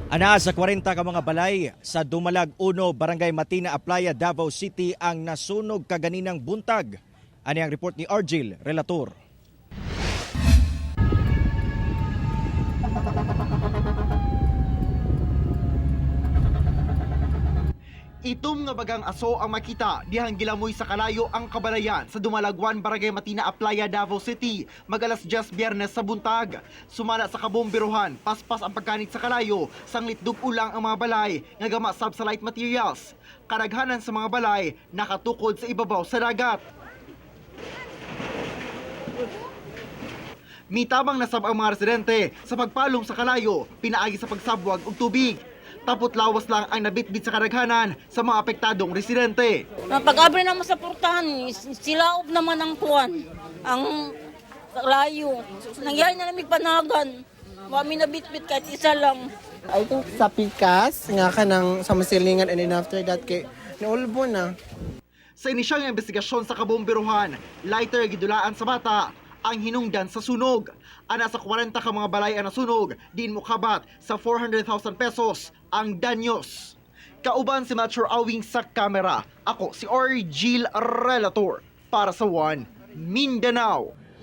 Anaa sa 40 ka mga balay sa Dumalag 1, Barangay Matina, Aplaya, Davao City ang nasunog kaganinang buntag. Ani ang report ni Argil Relator. Itom nga bagang aso ang makita dihang gilamoy sa kalayo ang kabalayan sa Dumalagwan, Barangay Matina, Aplaya, Davao City, mag-alas 10 Biyernes sa buntag. Sumala sa kabomberohan, paspas ang pagkanit sa kalayo, sanglit ulang ang mga balay nga gama sab sa light materials. Karaghanan sa mga balay nakatukod sa ibabaw sa dagat. Mitabang nasab ang mga residente sa pagpalong sa kalayo, pinaagi sa pagsabwag og tubig. Tapot lawas lang ang nabitbit sa karaghanan sa mga apektadong residente. Pag-abre naman sa portahan, silaob naman ang kuwan, ang layo. Nangyari na namin panagan. Wami nabitbit kahit isa lang. I think sa pikas nga ka ng sa masilingan, and then after that kay naulbo na. Sa inisyal nga investigasyon sa kabomberohan, lighter gidulaan sa bata ang hinungdan sa sunog. Ana sa 40 ka mga balay ang nasunog, diin mokabat sa 400,000 pesos ang danyos. Kauban si Mature Awing sa kamera. Ako si Orgil Relator para sa One Mindanao.